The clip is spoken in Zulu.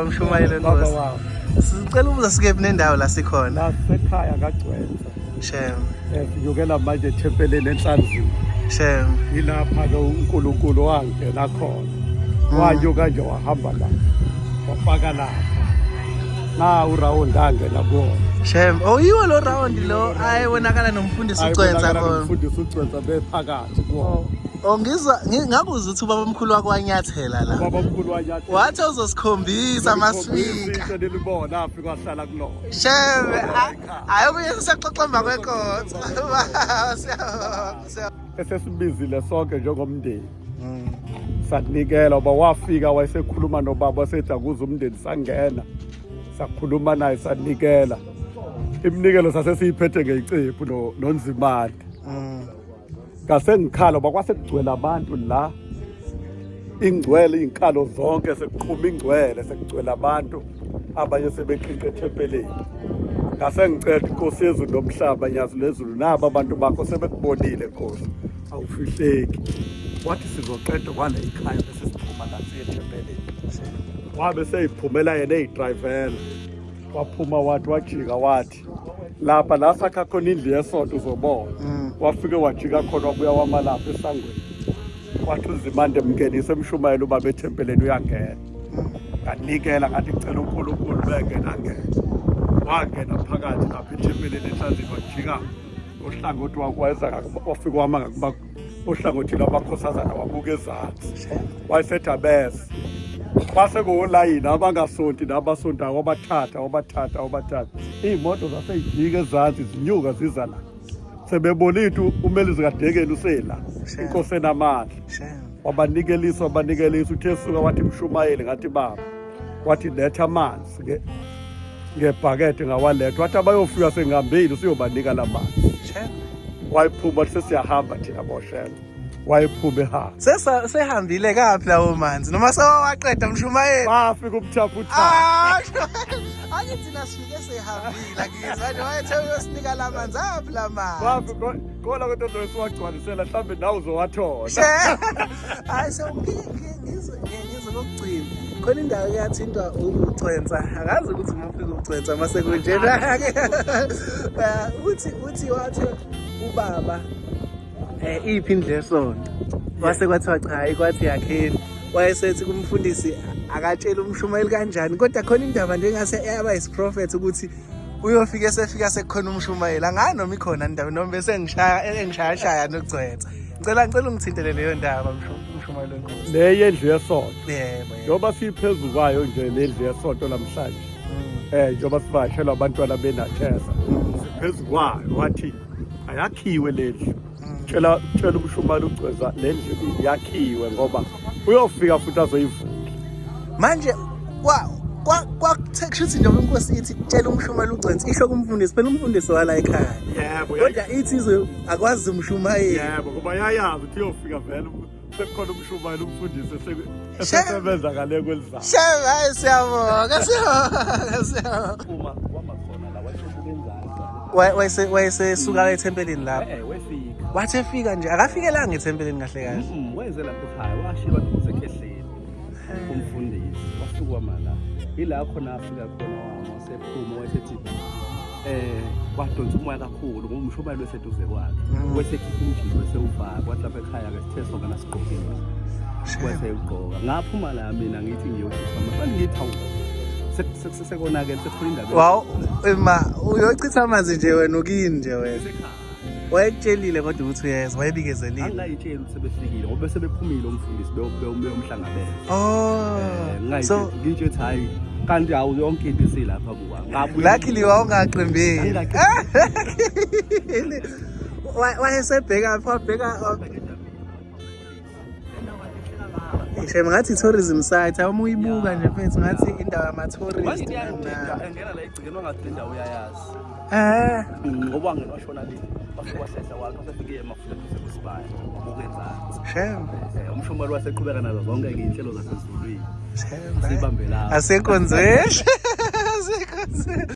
Mshumayeli Baba Nkosi. wami. Sicela ukubuza sikephi nendawo la sikhona. Lasekhaya kaGcwensa. Shem. Sinyukela manje ethempeleni eNhlanzini. Shem. Yilapha-ke uNkulunkulu wangena khona. Wanyuka nje wahamba la. Wafaka lapha. Na urawundi angena kuwona. Shem. Oh yiwo lo round lo ayebonakala nomfundisi uGcwensa Ayebonakala khona. nomfundisi uGcwensa bephakathi kuwona. Oh ngizwa ngakuzwa ukuthi ubaba omkhulu wakho wanyathela la. Ubaba omkhulu wanyathela. Wathi uzosikhombisa masifika. Nilibona afika wahlala kulona. Shem. Ayobuye sisaxoxa emva kwenkonzo. Siyabonga. Esesibizile sonke njengomndeni. Sanikela uba wafika wayesekhuluma nobaba wasethi akuze umndeni, sangena sakhuluma naye sanikela iminikelo, sasesiyiphethe ngeyicephu noNzimande. Ngase ngikhala uba kwase kugcwele abantu la, ingcwele iy'nkalo zonke sekuqhuma ingcwele, sekugcwele abantu, abanye sebeqinqa ethempeleni. Ngase ngicela, inkosi yezulu nomhlaba, nyazi lezulu, naba abantu bakho sebekubonile, Nkosi, awufihleki. Wathi sizoqeda kwale ikhaya bese siphuma la siye ethempeleni. Wabe seyiphumela yena eyidrayivela, waphuma wathi wajika wathi lapha la sakha khona indlu yesonto uzobona. Wafike wajika khona, wabuya wama lapha esangweni, wathi uZimande mngenise emshumayelo ubaba ethempeleni, uyangena. Nganikela ngathi ngicela uNkulunkulu bengena, ngena, wangena phakathi lapha ethempeleni eNhlanzini, wajika ohlangothi weza wafika wama ngakuba ohlangothini lwamakhosazana, wabuka ezansi, wayesethi abeze. Kwase kuwolayini abangasonti nabasontayo, wabathatha wabathatha wabathatha, iy'moto zaseyijika ezansi zinyuka ziza la, sebebona into umeli zikadekeni usela, inkosi enamandla. Wabanikelisa wabanikelisa, uthe suka wathi mshumayeli, ngathi baba, wathi letha amanzi ngebhakede, ngawaletha, wathi abayofika sengihambile usuyobanika la manzi. Wayephuma wathi sesiyahamba thina boshela, wayephuma ehamba. Sesa sehambile kaphi lawo manzi noma sewawaqeda mshumayeli? Bafika umthaphuthaphu. Ah, angithi thina sifike sehambile akithi manje wayethe uyosinika la manzi, aphi la manzi? Bafika kona kodwa siwagcwalisela, mhlawumbe nawe uzowathola. Hayi, so ngizwe kokugcina khona indawo eyathintwa uGcwensa, akazi ukuthi uma ufika uGcwensa mase kunjena uthi wathi ubaba iphi indlu yesonto, wase kwathiwa cha, ikwathi yakheni, wayesethi kumfundisi akatshela umshumayeli kanjani, kodwa khona indaba nje engase yaba yisiprofetho ukuthi uyofika esefika sekukhona umshumayeli, angazi noma ikhona indaba noma bese ngishaya engishayashaya nokuGcwensa. Ngicela ungithintele leyo ndaba, mshumayeli wenkosi. Le yendlu yesonto? Yebo. Njengoba siphezu kwayo nje le ndlu yesonto namhlanje, njengoba sivakashelwa abantwana benathesa, siphezu kwayo, wathi ayakhiwe le ndlu, tshela tshela umshumayeli uGcwensa le ndlu yakhiwe ngoba uyofika futhi azoyivula. Manje kwa kwa kwa kushuthi njengoba inkosi ithi tshela umshumayeli uGcwensa, isho kumfundisi phela, umfundisi wala ekhaya. Yebo. Kodwa ithi izo akwazi umshumayeli. Yebo, ngoba yayazi ukuthi uyofika vele sekukhona umshumayeli, umfundisi esesebenza ngale kwelizayo. Shem, hayi, siyabonga, siyabonga, siyabonga. Uma wamakhona la wayesebuka enzansi. Wayesesuka ethempelini lapho? Wefika. Wathi efika nje akafikelanga ethempelini kahle kahle? Weze lapha ekhaya, washiywa duze ekhehleni umfundisi, wafika wama la, ila khona afika khona wama, wasephuma wayesethi wadonsa umoya kakhulu ngoba umshumayeli weseduze kwakhe. Wesekhipha umjiko wesewufaka, wathi lapha ekhaya-ke sithe sonke nasigqokile, wesewugqoka. Ngaphuma la mina ngithi ngiyochitha amanzi, ngithi hawu, sekonakele, sekukhona indaba. Waw, ma uyochitha amanzi nje wena ukini nje wena? Esekhaya. Wayekutshelile kodwa ukuthi uyeza, wayebikezelile? Angingayitsheli ukuthi sebefikile ngoba bese bephumile umfundisi beyomhlangabeza. Oh. So Ngitsho ukuthi hayi, kanti hawu, yonke into isilapha kuwa. Ngabuya. Luckily wawungaqembeli. Wayesebheka wabheka. Shem, ngathi tourism site awuma uyibuka nje mfethu, ngathi indawo yama-tourist. Manje iyangidida, engena la egcikeni wangathi le ndawo uyayazi. Ngoba wangena washona le, wafika wahlehla wakhe, wasefike emafutha duze kwesibaya, wabuka enzansi. Shem. Umshumali waseqhubeka nazo zonke iy'nhlelo zasezulwini. Shem. Sibambe lapho. Asenkonzweni, asenkonzweni.